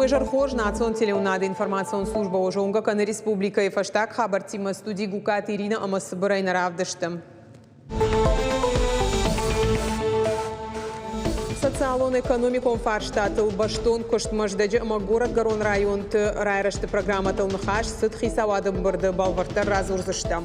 Уе зӕр хорз, национ телеуынады информацион службӕ уӕ зонгӕ кӕны республикӕйы фӕстаг хабӕрттимӕ студи Гукаты Иринӕ ӕмӕ цыбырӕй нӕ равдысты. Социалон-экономикон фарстатыл бӕстон куыст Мӕздӕджы ӕмӕ горӕтгӕрон районты райрӕзты программӕтыл ныхас цыд хицауады ӕмбырды, бӕлвырддӕр радзурдзыстӕм.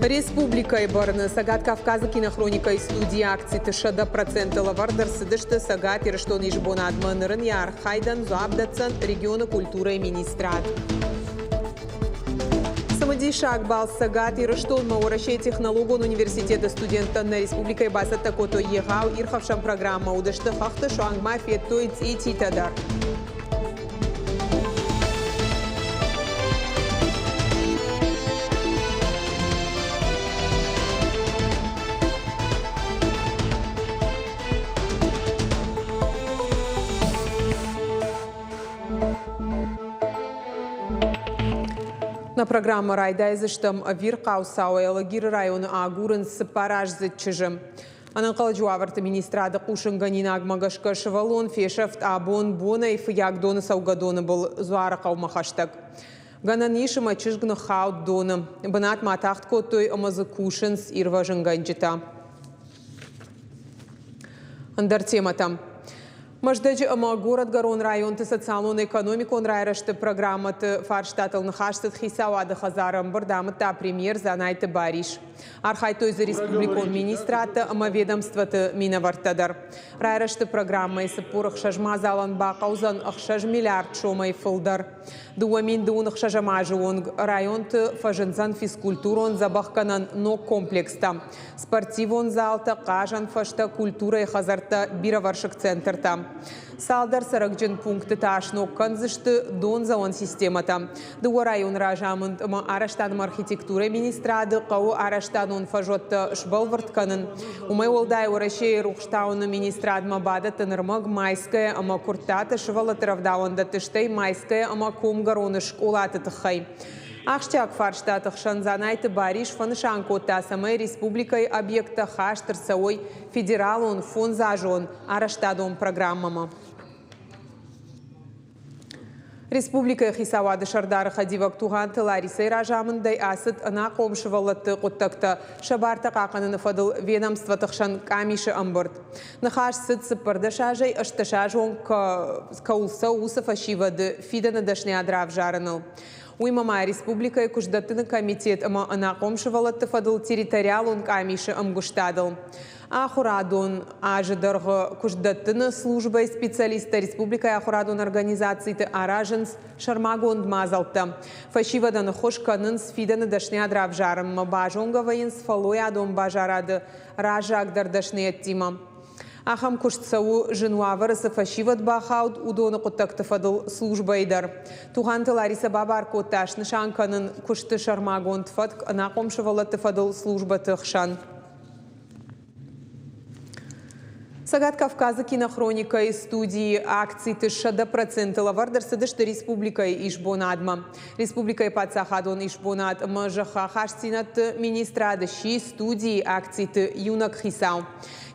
Республикӕйы бӕрны Цӕгат Кавказы кинохроникӕйы студийы акциты 100% лӕвӕрд ӕрцыдысты Цӕгат Ирыстоны исбонадмӕ. Ныр ын йӕ архайдӕн дзуапп дӕтдзӕн регионы культурӕйы министрад. Цымыдисаг балц Цӕгат Ирыстонмӕ Уӕрӕсейы технологон университеты студенттӕн нӕ республикӕйы бацӕттӕ кодтой егъау ирхӕфсӕн программӕ. Уыдысты хӕхты, суанг ма федтой цъититӕ дӕр. Нӕ программӕ райдайдзыстӕм ӕвирхъау цауӕй Алагиры районы агурынц цыппараздзыд чызджы. Ӕнӕнхъӕлӕджы уавӕрты министрады хъусынгӕнинагмӕ гӕсгӕ сывӕллон фесӕфт абон бонӕй Фыййагдоны цӕугӕдоны был Дзуарыхъӕумӕ хӕстӕг. Гӕнӕн ис ӕмӕ чызг ныххауд доны. Бынатмӕ тагъд кодтой ӕмӕ дзы кусынц ирвӕзынгӕнджытӕ. Ӕндӕр темӕтӕм. Мӕздӕджы ӕмӕ горӕтгӕрон районты социалон-экономикон райрӕзты программӕты фарстатыл ныхас цыд хицауады хӕдзары ӕмбырд амыдта премьер Дзанайты Барис. Архайдтой дзы республикон министрадтӕ ӕмӕ ведомствоты минӕвӕрттӕ дӕр. Райрӕзты программӕйы 46 мадзалӕн бахъӕудзӕн 6 миллиард сомӕй фылдӕр. 2026 азы онг районты фӕзындзӕн физкультурон дзӕбӕхгӕнӕн ног комплекстӕ. Спортивон залтӕ, хъазӕн фӕзтӕ, культурӕйы хӕдзӕрттӕ, бирӕвӕрсыг центртӕ. Цалдӕр цӕрӕгджын пункты та сног кӕндзысты дондзӕуӕн системӕтӕ. Дыууӕ районы разамынд ӕмӕ арӕзтадон архитектурӕйы министрады хъӕуы арӕзтадон фӕзуӕттӕ сбӕлвырд кӕнын. Уымӕй уӕлдай Уӕрӕсейы рухстауыны министрадмӕ бадӕттын ӕрмӕг Майская ӕмӕ Куырттаты сывӕллӕтты рӕвдауӕндӕтты, стӕй Майская ӕмӕ Комгӕроны скъолаты тыххӕй. Ахсджиаг фарстаты хсӕн Дзанайты Барис фӕнысан кодта, цӕмӕй республикӕйы объекттӕ хаст ӕрцӕуой федералон фондзазон арӕзтадон программӕмӕ. Республикӕйы хицауады сӕрдары хӕдивӕг Тугъанты Ларисӕйы разамындӕй ацыд ӕнахъом сывӕллӕтты хъуыддӕгтӕ сӕ бартӕ хъахъхъӕныны фӕдыл ведомствоты хсӕн къамисы ӕмбырд. Ныхас цыд 14 азӕй 18 азы онг кӕуыл цӕуы, уыцы фӕсивӕды фидӕны дӕсныйад равзарыныл. Уыимӕ ма республикӕйы куыстдӕттыны комитет ӕмӕ ӕнахъом сывӕллӕтты фӕдыл территориалон къамисы ӕмгуыстадыл. Ахуырадон азы дӕргъы куыстдӕттыны службӕйы специалисттӕ республикӕйы ахуырадон организациты аразынц сӕрмагонд мадзӕлттӕ. Фӕсивӕдӕн ӕххуыс кӕнынц фидӕны дӕсныйад равзарынмӕ, базонгӕ вӕййынц фӕллойадон базарады раззагдӕр дӕсныйӕдтимӕ. Ахӕм куыст цӕуы, зын уавӕры цы фӕсивӕд бахауд, уыдоны хъуыддӕгты фӕдыл службӕйы дӕр. Тугъанты Ларисӕ бабар кодта снысан кӕнын куысты сӕрмагонд фӕтк ӕнахъом сывӕллӕтты фӕдыл службӕты хсӕн. Цӕгат Кавказы кинохроникӕйы студийы акциты 100% лӕвӕрд ӕрцыдысты республикӕйы исбонадмӕ. Республикӕйы паддзахадон исбонад ӕмӕ зӕххахастдзинӕдты министрад сси студийы акциты иунӕг хицау.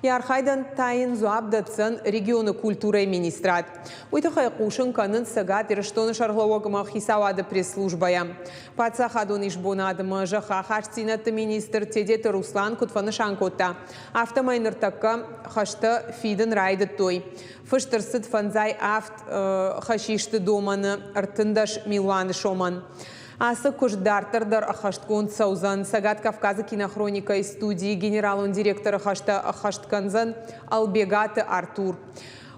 Йӕ архайдӕн та йын дзуапп дӕтдзӕн регионы культурӕйы министрад. Уый тыххӕй хъусын кӕнынц Цӕгат Ирыстоны сӕргълӕууӕг ӕмӕ хицауады пресс-службӕйӕ. Паддзахадон исбонад ӕмӕ зӕххахастдзинӕдты министр Тедеты Руслан куыд фӕнысан кодта, афтӕмӕй ныртӕккӕ хӕстӕ фидын райдыдтой. Фыст ӕрцыд фӕндзай авд хӕсисты домӕны 13 милуаны сомӕн. Ацы куыст дарддӕр дӕр ӕххӕстгонд цӕудзӕн. Цӕгат Кавказы кинохроникӕйы студийы генералон директоры хӕстӕ ӕххӕст кӕндзӕн Ӕлбегаты Артур.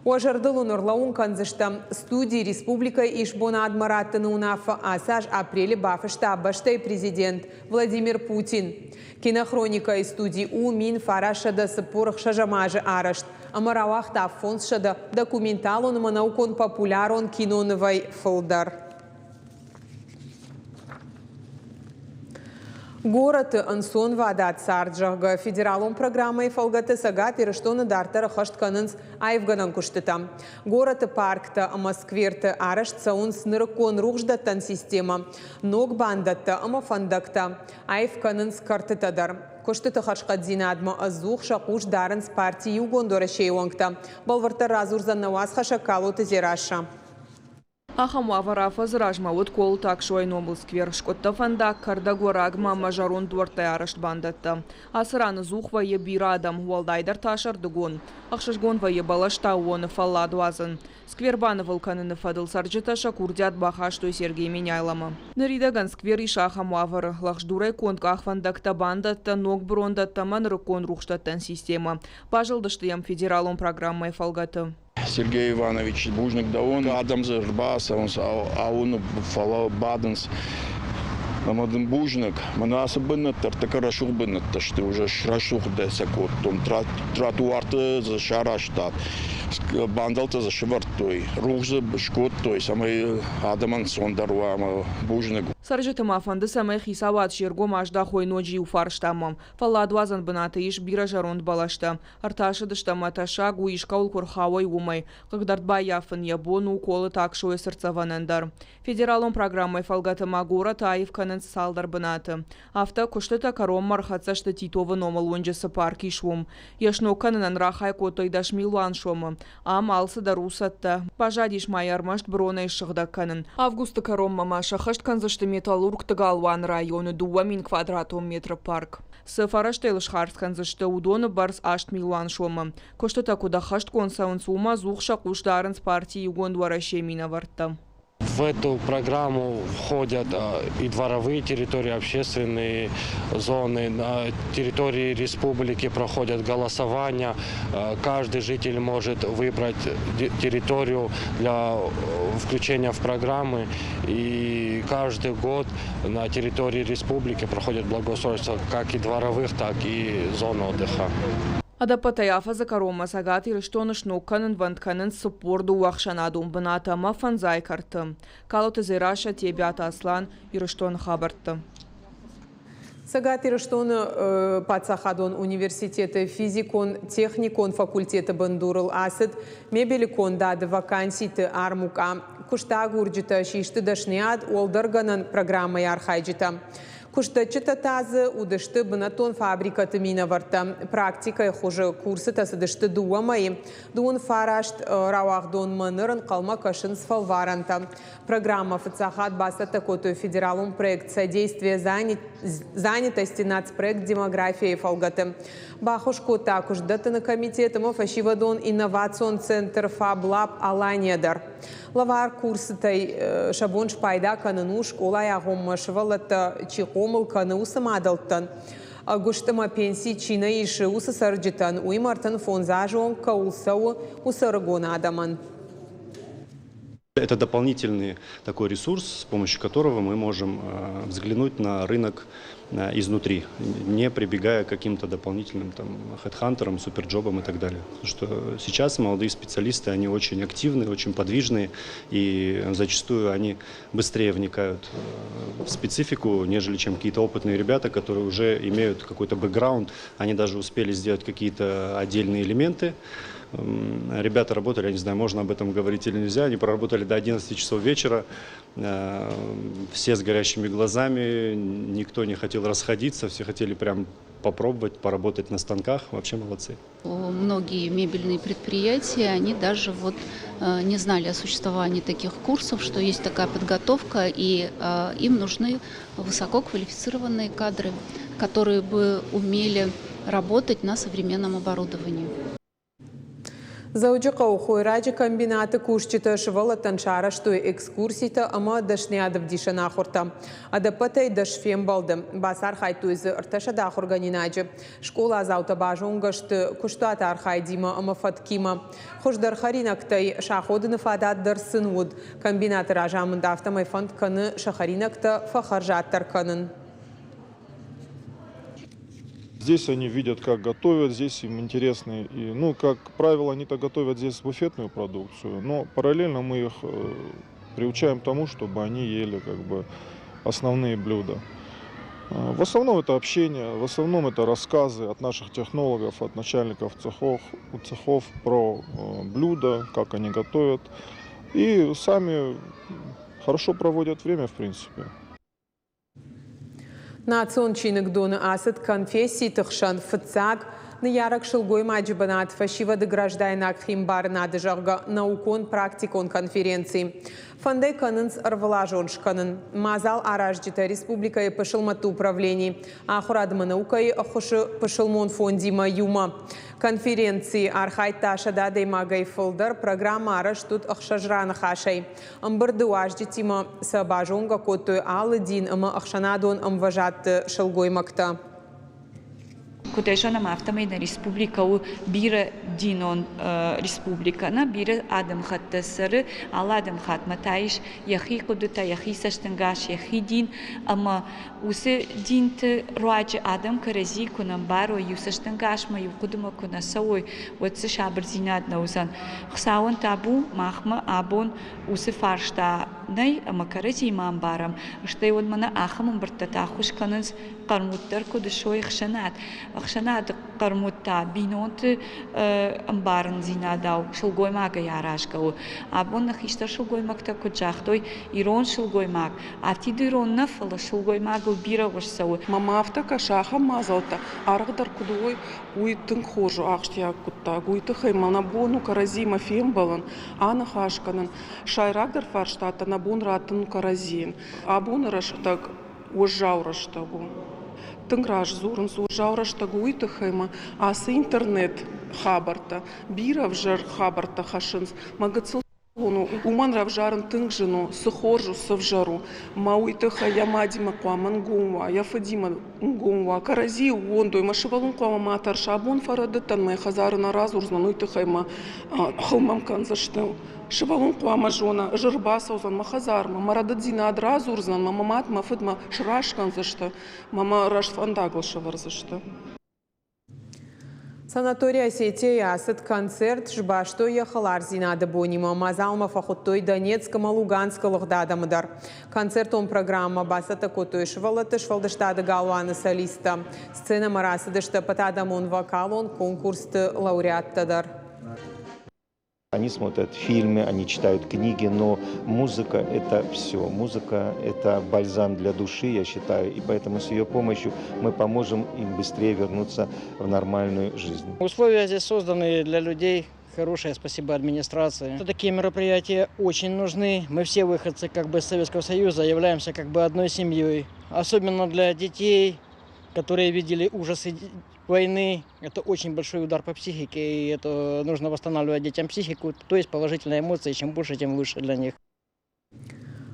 Уӕ зӕрдыл уын ӕрлӕууын кӕндзыстӕм, студийы республикӕйы исбонадмӕ раттыны уынаффӕ ацы аз апрелы бафыста бӕстӕйы президент Владимир Путин. Кинохроникӕйы студи у 1946 азы арӕзт ӕмӕ рауагъта 500 документалон ӕмӕ наукон-популярон кинонывӕй фылдӕр. Горӕты ӕнцонвадат цард, зӕгъгӕ, федералон программӕйы фӕлгӕты Цӕгат Ирыстоны дарддӕр ӕххӕст кӕнынц аивгӕнӕн куыстытӕ. Горӕты парктӕ ӕмӕ скверты арӕзт цӕуынц нырыккон рухсдӕттӕн системӕ, ног бандӕттӕ ӕмӕ фӕндӕгтӕ. Аив кӕнынц кӕртытӕ дӕр. Куыстыты хӕрзхъӕддзинадмӕ ӕдзух сӕ хъус дарынц парти Иугонд Уӕрӕсейы уӕнгтӕ. Бӕлвырддӕр радзурдзӕн нӕ уацхӕссӕг Калоты Дзерассӕ. Ахӕм уавӕр афӕдзы размӕ уыд Колыты Аксойы номыл сквер. Скъуыдтӕ фӕндаг, кӕрдӕг уӕрагмӕ ӕмӕ зӕронд дуӕрттӕй арӕзт бандӕттӕ. Ацы ран ӕдзух вӕййы бирӕ адӕм, уӕлдайдӕр та сӕрдыгон. Ӕхсызгон вӕййы бӕлӕстӕ аууоны фӕллад уадзын. Сквер банывыл кӕныны фӕдыл цӕрджытӕ сӕ курдиат бахастой Сергей Меняйломӕ. Ныридӕгӕн сквер ис ахӕм уавӕры: лӕгъздурӕй конд къахвӕндӕгтӕ, бандӕттӕ, ног брондӕттӕ ӕмӕ нырыккон рухсдӕттӕн системӕ. Базылдысты йӕм федералон программӕйы фӕлгӕты. Сергей Иванович, бузныг дӕуӕн. Адӕм дзы ӕрбацӕуынц, ауыны, фӕлӕ бадынц. Ӕмӕ дын бузныг. Мӕнӕ ацы бынӕттӕ ӕртӕккӕ рӕсугъд бынӕттӕ сты, уже срӕсугъддӕр сӕ кодтон. Тротуарты дзы сарӕзтат, бандӕлтӕ дзы сывӕрдтой, рухс дзы скодтой, цӕмӕй адӕмӕн ӕнцондӕр уа ӕмӕ бузныг. Цӕрджыты ма фӕнды, цӕмӕй хицауад се ргом аздахой ноджы иу фарстамӕ. Фӕлладуадзӕн бынаты ис бирӕ зӕронд бӕлӕстӕ. Ӕртасыдысты ӕмӕ тӕссаг у, искӕуыл куы рхауой, уымӕй. Хъыгдард баййафын йӕ бон у Колыты Аксойы цыртдзӕвӕнӕн дӕр. Федералон программӕйы фӕлгӕты ма горӕты аив кӕнынц цалдӕр бынаты. Афтӕ, куыстытӕ кӕронмӕ ӕрхӕццӕ сты Титовы номыл уынджы цы парк ис, уым. Йе сног кӕнынӕн рахай кодтой 10 000 сомы. Ам алцыдӕр у цӕттӕ. Баззадис ма йӕ ӕрмӕст бронӕй ссыгъдӕг кӕнын. Августы кӕронмӕ ма сӕххӕст кӕндзысты Металлургты галуаны районы 2000 квадратон метры парк. Цы фӕрӕзтӕ йыл схардз кӕндзысты, уыдоны бӕрц 8 милуан сомы. Куыстытӕ куыд ӕххӕстгонд цӕуынц, уымӕ ӕдзух сӕ хъус дарынц парти Иугонд Уӕрӕсе минӕвӕрттӕ. В эту программу входят и дворовые территории, общественные зоны. На территории республики проходят голосования. Каждый житель может выбрать территорию для включения в программы. И каждый год на территории республики проходит благоустройство как и дворовых, так и зон отдыха. Ӕдӕппӕтӕй афӕдзы кӕронмӕ Цӕгат Ирыстоны сног кӕнынвӕнд кӕнынц 42 ӕхсӕнадон бынаты ӕмӕ 50 кӕрты. Калоты Дзерассӕ, Тебиаты Аслан, Ирыстоны хабӕрттӕ. Цӕгат Ирыстоны паддзахадон университеты физикон-техникон факультеты бындурыл ацыд мебелы кондады ваканситы армукъа. Куыстагурджытӕ систы дӕсныйад уӕлдӕргӕнӕн программӕйы архайджытӕ. Куыстдӕтджытӕ та дзы уыдысты бынӕттон фабрикӕты минӕвӕрттӕ. Практикӕйы хуызы курсытӕ цыдысты 2 мӕйы. 39 рауагъдонмӕ ныр ӕнхъӕлмӕ кӕсынц фӕлварӕнтӕ. Программӕ фыццаг хатт бацӕттӕ кодтой федералон проект «Содействие занятости» нацпроект «Демография»-йы фӕлгӕты. Баххуыс кодта куыстдӕттыны комитет ӕмӕ фӕсивӕдон инновацион центр FabLab Алания дӕр. Лӕвар курсытӕй сӕ бон спайда кӕнын у скъолайы агъоммӕ сывӕллӕттӕ чи хъомыл кӕны, уыцы мадӕлтӕн. Ӕгуыст ӕмӕ пенси чи нӕ исы, уыцы цӕрджытӕн, уыимӕ 35 азы онг кӕуыл цӕуы, уыцы ӕрыгон адӕмӕн. Это дополнительный такой ресурс, с помощью которого мы можем взглянуть на рынок изнутри, не прибегая к каким-то дополнительным там хедхантерам, суперджобам и так далее. Потому что сейчас молодые специалисты, они очень активные, очень подвижные, и зачастую они быстрее вникают в специфику, нежели чем какие-то опытные ребята, которые уже имеют какой-то бэкграунд, они даже успели сделать какие-то отдельные элементы. Ребята работали, я не знаю, можно об этом говорить или нельзя, они проработали до 11 часов вечера, все с горящими глазами, никто не хотел расходиться, все хотели прям попробовать, поработать на станках, вообще молодцы. Многие мебельные предприятия, они даже вот не знали о существовании таких курсов, что есть такая подготовка, и им нужны высококвалифицированные кадры, которые бы умели работать на современном оборудовании. Дзӕуджыхъӕуы хойраджы комбинаты кусджытӕ сывӕллӕттӕн сарӕзтой экскурситӕ ӕмӕ дӕсныйадӕвдисӕн ахуыртӕ. Ӕдӕппӕтӕй 10 фембӕлды. Бацархайдтой дзы 300 ахуыргӕнинаджы. Скъоладзаутӕ базонгӕ сты куыстуаты архайдимӕ ӕмӕ фӕткимӕ. Хуыздӕр хӕринӕгтӕй саходыны фадат дӕр сын уыд. Комбинаты разамынд афтӕмӕй фӕнд кӕны сӕ хӕринӕгтӕ фӕхӕрзаддӕр кӕнын. Здесь они видят, как готовят, здесь им интересно. И, ну, как правило, они-то готовят здесь буфетную продукцию, но параллельно мы их приучаем к тому, чтобы они ели как бы основные блюда. В основном это общение, в основном это рассказы от наших технологов, от начальников цехов про блюда, как они готовят. И сами хорошо проводят время, в принципе. Национ чиныгдоны ацыд конфесситы хсӕн фыццаг ныййарӕг сылгоймаджы бынат фӕсивӕды граждайнаг химбарынады, зӕгъгӕ, наукон-практикон конференци. Фӕнд ӕй кӕнынц ӕрвылазон скӕнын. Мадзал аразджытӕ республикӕйы пысылмӕтты управлени ахуырад ӕмӕ наукӕйы ӕххуысы пысылмон фондимӕ иумӕ. Конференцийы архайдта 100 адӕймагӕй фылдӕр. Программӕ арӕзт уыд ӕхсӕз раныхасӕй. Ӕмбырды уазджытимӕ сӕ базонгӕ кодтой алы дин ӕмӕ ӕхсӕнадон ӕмвӕзадты сылгоймӕгтӕ. Куыд ӕй зонӕм, афтӕмӕй нӕ республикӕ у бирӕ динон республикӕ. Нӕ бирӕ адӕмыхӕттӕ цӕры, алы адӕмыхаттмӕ та ис йӕхи хъуыдытӕ, йӕхи цӕстӕнгас, йӕхи дин. Ӕмӕ уыцы динты руаджы адӕм кӕрӕдзи куы нӕ мбарой, иу цӕстӕнгасмӕ, иу хъуыдымӕ куы нӕ цӕуой, уӕд дзы сабырдзинад нӕ уыдзӕн. Хуыцауӕн табу, махмӕ абон уыцы фарста нӕй ӕмӕ кӕрӕдзийы ма ӕмбарӕм, стӕй уӕд мӕнӕ ахӕм ӕмбырдтӕ та ӕххуыс кӕнынц хъӕрмуддӕр куыд суой ӕхсӕнад, ӕхсӕнады хъӕрмуд та бинонты ӕмбарындзинадау сылгоймагӕй аразгӕ у. Абон нӕ хистӕр сылгоймӕгтӕ куыд загътой, ирон сылгоймаг афтид ирон нӕ, фӕлӕ сылгоймагыл бирӕ уыз цӕуы. Мӕнмӕ афтӕ кӕсы, ахӕм мадзӕлттӕ арӕхдӕр куыд уой, уый тынг хорз у, ахсджиаг хъуыддаг. Уый тыххӕй ма нӕ бон у кӕрӕдзимӕ фембӕлын, аныхас кӕнын. Сӕйрагдӕр фарстатӕ нӕ бон раттын у кӕрӕдзийӕн. Абоны рӕстӕг уӕззау рӕстӕг у. Тынг раст дзурынц, уӕззау рӕстӕг у уый тыххӕй ӕмӕ ацы интернет хабӕрттӕ бирӕ ӕвзӕр хабӕрттӕ хӕссынц. Мӕ гыццыл уымӕн равзарын тынг зын у, цы хорз у, цы взӕр у. Мӕ уый тыххӕй йӕ мадимӕ хъуамӕ нгом уа, йӕ фыдимӕ нгом уа, кӕрӕдзийы уондой. Мӕ сывӕллон хъуамӕ ма тӕрса, абон фӕрӕдыдтӕн, мӕ хӕдзары нӕ радзурдзынӕн, уый тыххӕй мӕ хыл мӕм кӕндзысты. Сывӕллон хъуамӕ зона, ӕз ӕрбацӕудзӕн мӕ хӕдзармӕ, мӕ рӕдыддзинад радзурдзынӕн, мӕ мад, мӕ фыд мӕ сраст кӕндзысты, мӕ мӕ раст фӕндагыл сӕвӕрдзысты. Санаторий Осетия-йы ацыд концерт, сбастой йӕ хӕлардзинады бонимӕ. Мадзалмӕ фӕхуыдтой Донецк ӕмӕ Луганскы лыгъд адӕмы дӕр. Концертон программӕ бацӕттӕ кодтой сывӕллӕтты сфӕлдыстады галуаны солисттӕ. Сценӕмӕ рацыдысты ӕппӕтадӕмон вокалон конкурсты лауреаттӕ дӕр. Они смотрят фильмы, они читают книги, но музыка – это все. Музыка – это бальзам для души, я считаю, и поэтому с ее помощью мы поможем им быстрее вернуться в нормальную жизнь. Условия здесь созданы для людей хорошие, спасибо администрации. Такие мероприятия очень нужны. Мы все выходцы как бы из Советского Союза, являемся как бы одной семьей. Особенно для детей, которые видели ужасы войны. Это очень большой удар по психике, и это нужно восстанавливать детям психику, то есть положительные эмоции, чем больше, тем лучше для них.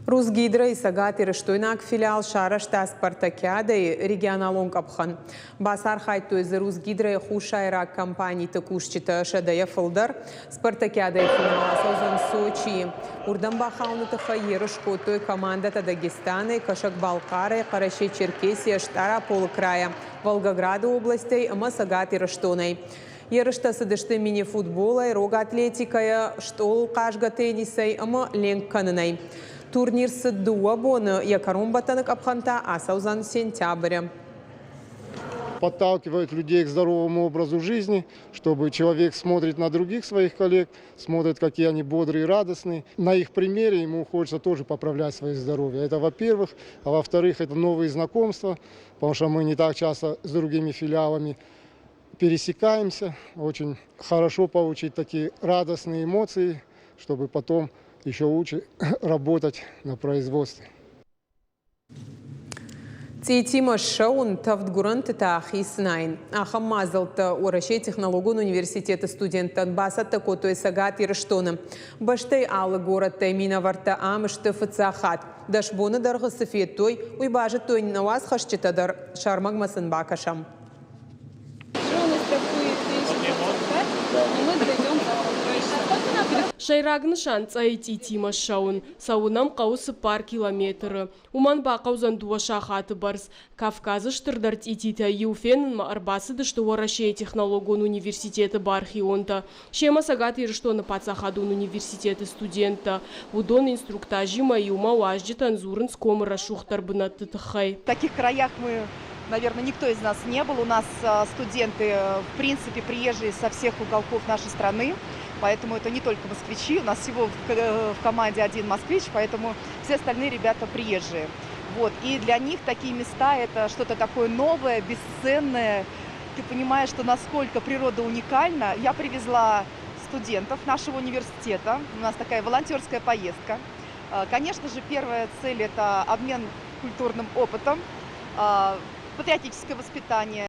Русгидро-йы цӕгатирыстойнаг филиал сарӕзта спартакиадӕйы регионалон къӕпхӕн. Бацархайдтой дзы Русгидро-йы хуссайраг компаниты кусджытӕ сӕдӕйӕ фылдӕр. Спартакиадӕйы финал ацӕудзӕн Сочийы. Уырдӕм бахауыны тыххӕй ерыс кодтой командӕтӕ Дагестанӕй, Кӕсӕг-Балхъарӕй, Хъӕрӕсе-Черкесийӕ, Стъараполы крайӕ, Волгограды областӕй ӕмӕ Цӕгат Ирыстонӕй. Ерыстӕ цыдысты мини-футболӕй, рог атлетикӕйӕ, стъолыл хъазгӕ теннисӕй ӕмӕ ленк кӕнынӕй. Турнир цыд дыууӕ боны, йӕ кӕронбӕттӕны къӕпхӕн та ацӕудзӕн сентябры. Подталкивает людей к здоровому образу жизни, чтобы человек смотрит на других своих коллег, смотрит, какие они бодрые и радостные. На их примере ему хочется тоже поправлять свое здоровье. Это во-первых. А во-вторых, это новые знакомства, потому что мы не так часто с другими филиалами пересекаемся. Очень хорошо получить такие радостные эмоции, чтобы потом еще лучше работать на производстве. Цъитимӕ ссӕуын, тӕвд гуырӕнты та хи цынайын. Ахӕм мадзӕлттӕ Уӕрӕсейы технологон университеты студенттӕн бацӕттӕ кодтой Цӕгат Ирыстоны. Бӕстӕйы алы горӕттӕй минӕвӕрттӕ ам сты фыццаг хатт. 10 боны дӕргъы цы федтой, уый базыдтой нӕ уацхӕсджытӕ дӕр. Сӕрмӕгмӕ сын бакӕсӕм. У нас такой 2025. Сӕйраг нысан Цъӕйы цъитимӕ ссӕуын. Цӕуын ӕм хъӕуы цыппар километры. Уымӕн бахъӕудзӕн дыууӕ сахаты бӕрц. Кавказы стырдӕр цъититӕй иу фенынмӕ ӕрбацыдысты Уӕрӕсейы технологон университеты бархионтӕ. Семӕ Цӕгат Ирыстоны паддзахадон университеты студенттӕ. Уыдон инструктажимӕ иумӕ уазджытӕн дзурынц комы рӕсугъддӕр бынӕтты тыххӕй. В таких краях мы, наверное, никто из нас не был. У нас студенты, в принципе, приезжие со всех уголков нашей страны. Поэтому это не только москвичи. У нас всего в команде один москвич, поэтому все остальные ребята приезжие. Вот. И для них такие места – это что-то такое новое, бесценное. Ты понимаешь, что насколько природа уникальна. Я привезла студентов нашего университета. У нас такая волонтерская поездка. Конечно же, первая цель – это обмен культурным опытом, патриотическое воспитание.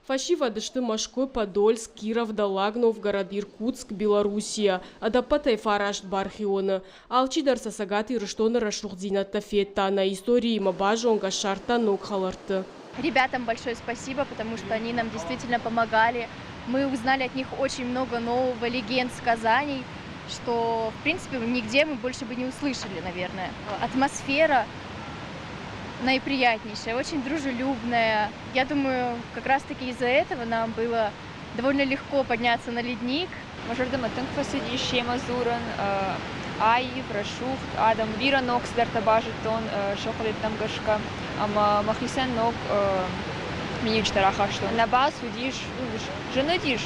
Фӕсивӕд сты Мӕскуы, Подольск, Киров, Дӕллаг Новгород, Иркутск, Белоруссийӕ. Ӕдӕппӕтӕй фараст бархионы. Алчидӕр сӕ Цӕгат Ирыстоны рӕсугъддзинӕдтӕ федта, нӕ историимӕ базонгӕ, ссардта ног хӕлӕртты. Ребятам большое спасибо, потому что они нам действительно помогали. Мы узнали от них очень много нового, легенд, сказаний, что, в принципе, нигде мы больше бы не услышали, наверное. Атмосфера наиприятнейшая, очень дружелюбная. Я думаю, как раз-таки из-за этого нам было довольно легко подняться на ледник. Мӕ зӕрдӕмӕ тынг фӕцыдис семӕ дзурын, аив, рӕсугъд адӕм, бирӕ ног цыдӕртӕ базыдтон сӕ хъуыдыттӕм гӕсгӕ ӕмӕ мӕхицӕн ног миниуджытӕ рахастон. Нӕ балц уыдис, зын уыдис,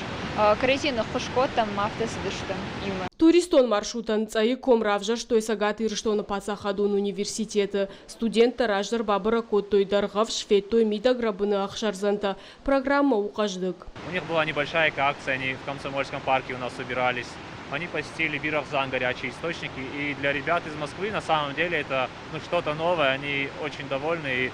кӕрӕдзийӕн ныххуыс кодтам ӕмӕ афтӕ цыдыстӕм иумӕ. Туристон маршрутӕн Цъӕйы ком равзӕрстой Цӕгат Ирыстоны паддзахадон университеты. Студенттӕ раздӕр бабӕрӕг кодтой Дӕргъӕвс, федтой мидӕгрӕбыны ӕхсӕрдзӕнтӕ. Программӕ у хъӕздыг. У них была небольшая акция, они в Комсомольском парке у нас собирались. Они посетили Бирахзан, горячие источники. И для ребят из Москвы на самом деле это, ну, что-то новое, они очень довольны. И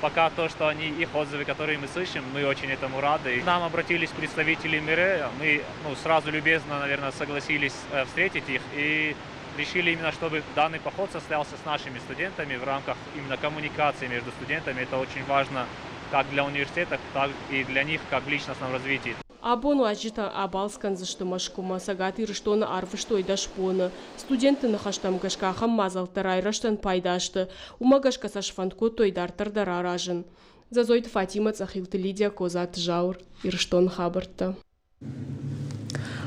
пока то, что они, их отзывы, которые мы слышим, мы очень этому рады. И к нам обратились представители Мире, мы, ну, сразу любезно, наверное, согласились встретить их и решили именно, чтобы данный поход состоялся с нашими студентами в рамках именно коммуникации между студентами. Это очень важно как для университета, так и для них, как в личностном развитии. Абон уазджытӕ абалц кӕндзысты Мӕскуымӕ, Цӕгат Ирыстоны арвыстой дӕс боны. Студентты ныхӕстӕм гӕсгӕ ахӕм мадзӕлттӕ райрӕзтӕн пайда сты. Уымӕ гӕсгӕ сӕ сфӕнд кодтой дарддӕр дӕр аразын. Дзӕдзойты Фатимӕ, Цъӕхилты Лидия, Козаты Зауыр, Ирыстоны хабӕрттӕ.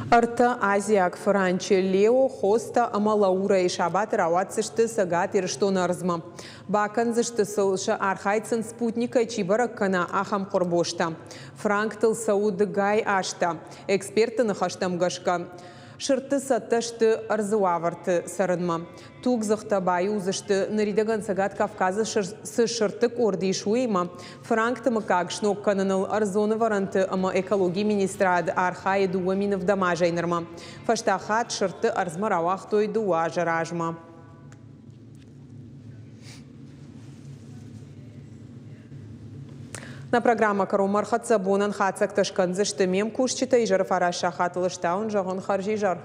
Ӕртӕ азиаг фыранчы Лео, Хоста ӕмӕ Лаурӕйы сабаты рауадздзысты Цӕгат Ирыстоны ӕрдзмӕ. Бакӕндзысты сыл, сӕ архайд сын спутникӕй чи бӕрӕг кӕна, ахӕм хъуырбостӕ. Франктыл цӕуы дыгай азтӕ. Экспертты ныхӕстӕм гӕсгӕ, сырдты цӕттӕ сты ӕрдзы уавӕрты цӕрынмӕ. Тугдзыхтӕ баиу уыдзысты, ныридӕгӕн Цӕгат Кавказы цы сырдты къорд ис, уыимӕ. Франкты мыггаг сног кӕныныл ӕрдзон ӕвӕрӕнты ӕмӕ экологийы министрад архайы 2007 азӕй нырмӕ. Фӕстаг хатт сырдты ӕрдзмӕ рауагътой дыууӕ азы размӕ. Нӕ программӕ кӕронмӕ ӕрхӕццӕ бонӕн хатдзӕгтӕ скӕндзысты ме мкусджытӕ изӕры фараст сахатыл стауын зӕгъын хӕрзизӕр.